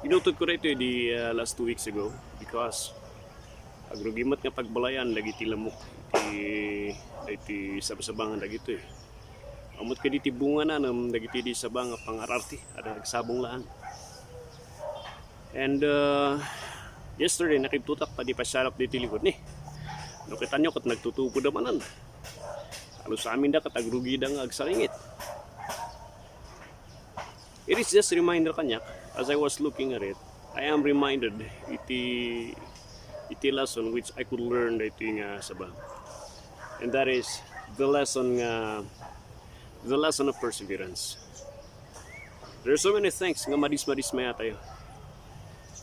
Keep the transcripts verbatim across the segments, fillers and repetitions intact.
Inutod ko daytoy di, ah, last two weeks ago because agrugi met nga pagbalayan dagiti lamok iti, iti sabsabangan dagitoy. Ammot kadi ti bungana ngem dagiti di saba nga pangararte, adda nagsabong laeng. And, ah, yesterday, nakibtutak pay idi pasiarok ditoy likod ni. No kitanyo ket nagtutubo da manen. Halos aminda ket agrugida nga agsaringit. It is just a reminder kaniak, as I was looking at it, I am reminded iti, iti lesson which I could learn daytoy nga saba. And that is the lesson nga, the lesson of perseverance. There are so many things nga madismadismayatayo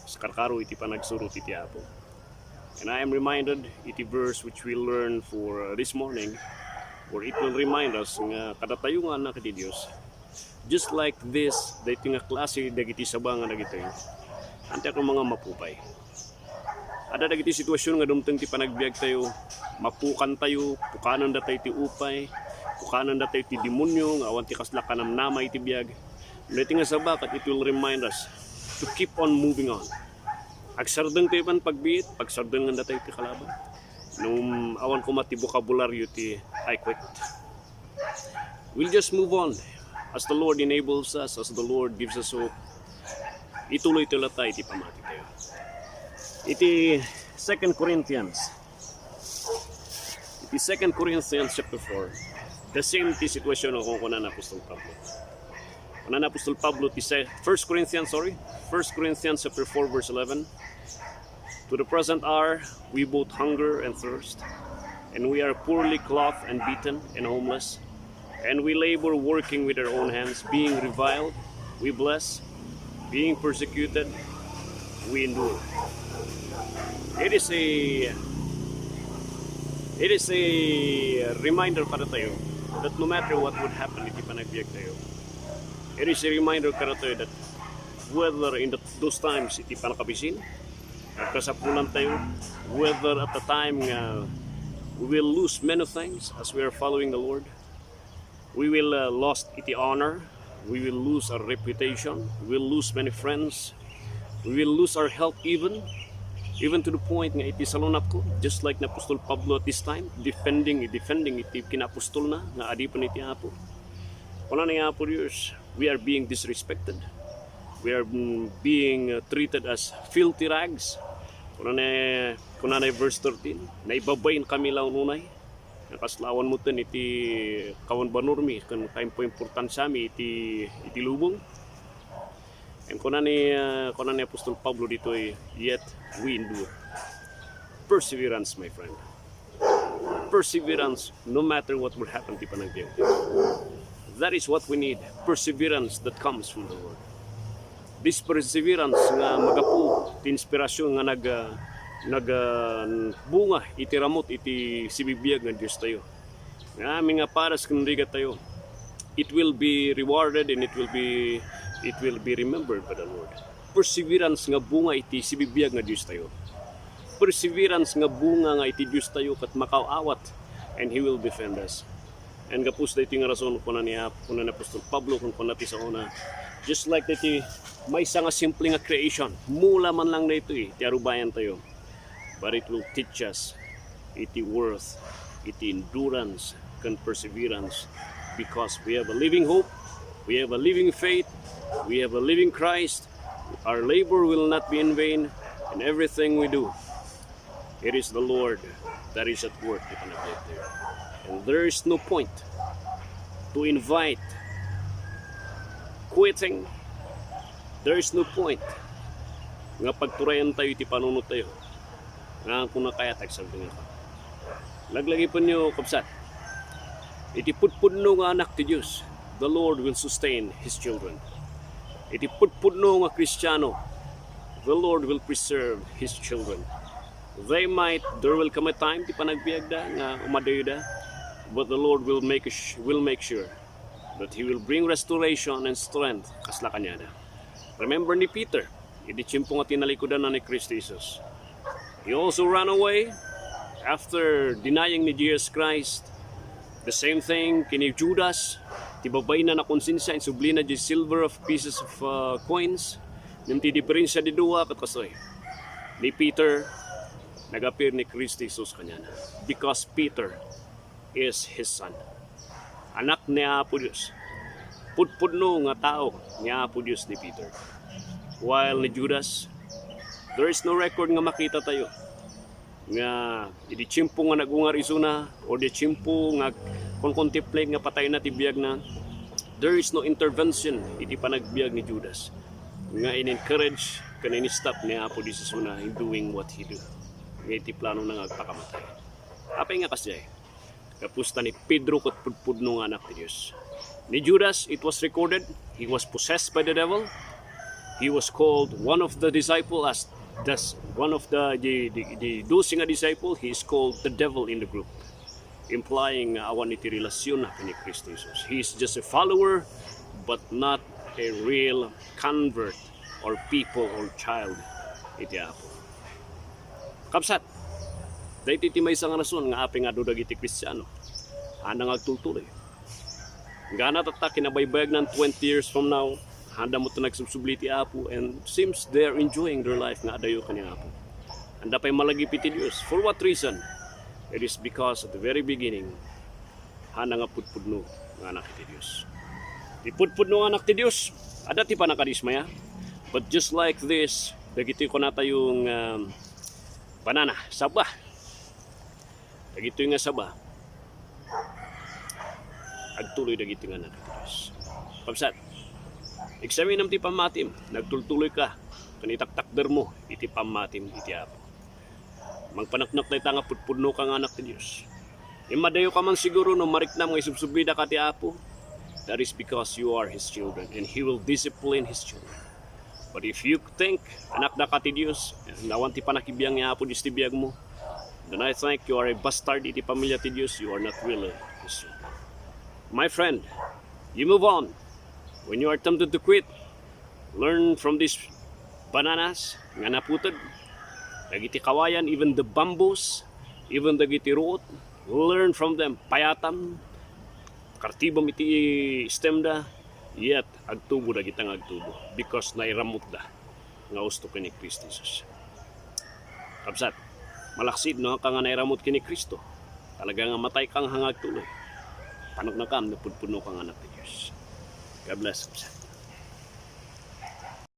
sa karkaro iti panagsuro iti Apo. And I am reminded iti verse which we learn for, uh, this morning, where it will remind us nga kadatayo nga anak iti Dios, just like this, daytoy nga klase dagiti saba nga dagitoy, ayantayo nga mangmapupay. Adda dagiti sitwasyon nga dumteng ti panagbiagtayo, mapukantayo, pukanendatayo ti upay, pukanendatayo ti demonio nga awan ti kasla kanamnama iti biag. Daytoy nga saba ket it will remind us to keep on moving on. Agsardengtayo pay pagbiit, pagsardengngandatayo ti kalaban. No awan koma ti bokabularyo ti "I quit." We'll just move on as the Lord enables us, as the Lord gives us hope. Ituloytayo latta iti pamatitayo. Iti Second Corinthians, iti Second Corinthians chapter four, the same ti sitwasyon a kunkunana ni Apostol Pablo. Kunana ni Apostol Pablo ti se-, First Corinthians, sorry, First Corinthians chapter four, verse eleven, "To the present hour, we both hunger and thirst, and we are poorly clothed and beaten and homeless, and we labor working with our own hands, being reviled, we bless, being persecuted, we endure." It is a, it is a reminder kadatayo that no matter what would happen iti panagbiagtayo, it is a reminder kadatayo that whether in the, those times iti pannakabisin, nagkasapulantayo, whether at the time nga we will lose many things as we are following the Lord, we will, uh, lost iti honor, we will lose our reputation, we will lose many friends, we will lose our health even, even to the point nga iti salunapko, just like ni Apostol Pablo at this time, defending, defending iti kinaapostolna nga adipen iti Apo. Kunana ni Apo Dios, "We are being disrespected. We are, mm, being, uh, treated as filthy rags." Kunana, kunana verse thirteen, "Naibabain kami la unay. Nakaslawan mo ten iti kawan banurmi ken kaimpoimportansiami iti, iti lubong." And kunana ni, uh, kunana ni Apostol Pablo ditoy, "Yet we endure." Perseverance, my friend. Perseverance, no matter what will happen ti panagbiag. That is what we need. Perseverance that comes from the Lord. This perseverance nga magapu ti inspirasyon nga nag-, ah, nag-, ah, bunga iti ramut iti sibibiag nga Diostayo. Nga amin nga pares ken rigat tayo, it will be rewarded and it will be, it will be remembered by the Lord. Perseverance nga bunga iti sibibiag nga Diostayo. Perseverance nga bunga nga iti Diostayo ket makaaw-awat, and He will defend us. And gapu daytoy nga rason, kuna ni Ap-, kuna ni Apostol Pablo, kun kuna ti saona, just like daytoy maysa nga simple nga creation, mula man lang daytoy ti arubayan tayo, but it will teach us iti worth, iti endurance, ken perseverance, because we have a living hope, we have a living faith, we have a living Christ. Our labor will not be in vain, and everything we do, it is the Lord that is at work iti panagbiag tayo. And there is no point to invite quitting. There is no point nga pagturayan tayo iti panunot tayo. Nga kuna kayat agsardengngak. Laglagipenyo, kabsat. Iti pudpudno nga anak ti Dios, the Lord will sustain His children. Iti pudpudno nga Kristiano, the Lord will preserve His children. They might, there will come a time ti panagbiagda nga umadayoda, but the Lord will make a sh-, will make sure that He will bring restoration and strength kasla kaniada. Remember ni Peter, iti tiempo nga tinalikudanna ni Cristo Jesus. He also ran away after denying ni Jesus Christ. The same thing ken ni Judas, ti babainna a konsensia, insublina diay silver of pieces of, uh, coins. Ngem ti diferensia ti dua ket kastoy, ni Peter, nag-appear ni Cristo Jesus kaniana because Peter is his son. Anak ni Apo Dios. Pudpudno nga tao ni Apo Dios ni Peter. While ni Judas, there is no record nga makita tayo nga idi tiempo nga nagungar isuna or di tiempo nga kon-contemplate nga patayna ti biagna, there is no intervention iti panagbiag ni Judas nga in-encourage ken in-stop ni Apo Dios isuna in doing what he do. Nga iti planona nga agpakamatay. Apay nga kasdiay? Gapu ta ni Pedro ket pudpudno nga anak ti Dios. Ni Judas, it was recorded, he was possessed by the devil. He was called one of the disciple as das, one of the, the, the, the doze nga disciple. He is called the devil in the group, implying nga awan iti relasyon ken ni Cristo Jesus. He is just a follower, but not a real convert or people or child iti Apo. Kabsat, daytoy ti maysa nga rason nga apay nga adu dagiti Kristiano. Haanda nga agtultuloy. Gana tatta kinabaybayagnan twenty years from now, haanda met nga agsubsubli ti Apo, and seems they are enjoying their life nga adayo ken ni Apo. Haanda pay malagip iti Dios. For what reason? It is because at the very beginning, haanda nga pudpudno nga anak ti Dios. Ti pudpudno nga anak ti Dios, adda ti pannakadismaya. But just like this, dagitoy kunatayo nga banana, saba. Dagitoy nga saba, agtuloy dagitoy nga anak ti Dios. Kabsat, eksaminam ti pammatim, nagtultuloy ka, ken itaktakdermo iti pammatim iti Apo. Mangpaneknek dayta nga pudpudno ka nga anak ti Dios. Immadayo ka man siguro no mariknam nga isubsublida ka ti Apo. That is because you are His children, and He will discipline His children. But if you think, anak da ka ti Dios, and awan ti pannakibiang ni Apo Dios ti biagmo, then I think you are a bastard iti pamilya ti Dios, you are not really His children. My friend, you move on. When you are tempted to quit, learn from these bananas nga naputed. Dagiti kawayan, even the bamboos, even dagiti ruot, learn from them. Payatam, kartibam iti stem da, yet agtubo dagita nga agtubo because nairamutda nga usto ken ni Cristo Jesus. Kabsat, malaksid no ka nga nairamut ken ni Cristo, talaga nga matay ka nga agtuloy. Paneknekam no pudpudno ka nga anak ti Dios. God bless, kabsat.